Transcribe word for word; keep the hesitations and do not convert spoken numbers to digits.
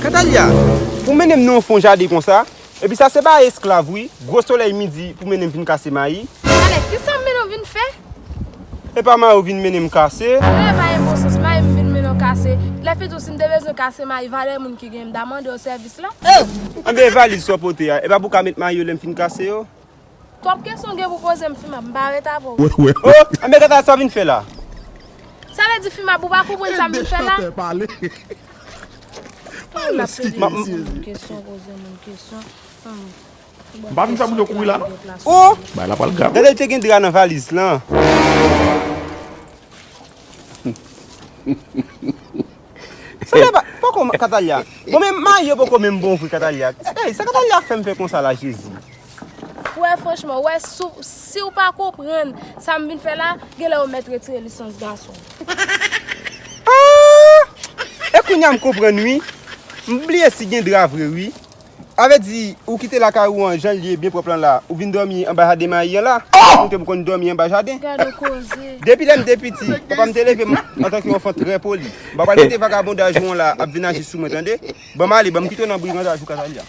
Katalia, pou mennen m nan yon fon jaden konsa, epi sa se bay esklav wi, gwo solèy midi pou mennen m vin kase mayi. Talè, kisa m mennen w vin fè? Epa mayi w vin mennen m kase. Ou lè pa gen bon sans, mayi m vin mennen w kase. Lè fini tou, si m te bezwen kase mayi, valè moun ki gen m ta mande w sèvis la. Anben valiz sa w pote a, epa pou w ka met mayi yo lè m fin kase yo? Twòp kesyon w gen pou poze m, Fimab, m pa ret avè w. Oh, anben Katalia, sa w vin fè la? Sa vle di, Fimab, ou pa konprann sa m vin fè la? Ay, m ap pede moun kesyon, poze moun kesyon. M pa vin fè moun yo kouri la, non. Oh! Bay la pral grav. Gade, te gen dra nan valiz lan. Sa lè pa, poko Katalia. Bon, men mayi yo poko menm bon vre, Katalia. Ey, sa Katalia fè m fè konsa la, Jezi? Ou wè, franchman, ou wè, si w, si w pa konprann sa m vin fè la, genlè ou mèt retire lisans gason. Ah! E kounye a m konprann wi. M bliye si gen dra vre wi. A vle di, ou kite lakay ou an jan l ye byen pwòp lan la, ou vin dòmi anba jaden mayi an la? Ou te konn dòmi anba jaden? Gade yon koze. Depi lè m te piti, papa m te leve m antanke yon anfan trè poli. M pa pral kite vagabondaj ou an la ap vin aji sou mwen, tande? Ban m ale, ban m kite w nan brigandaj ou, Katalia.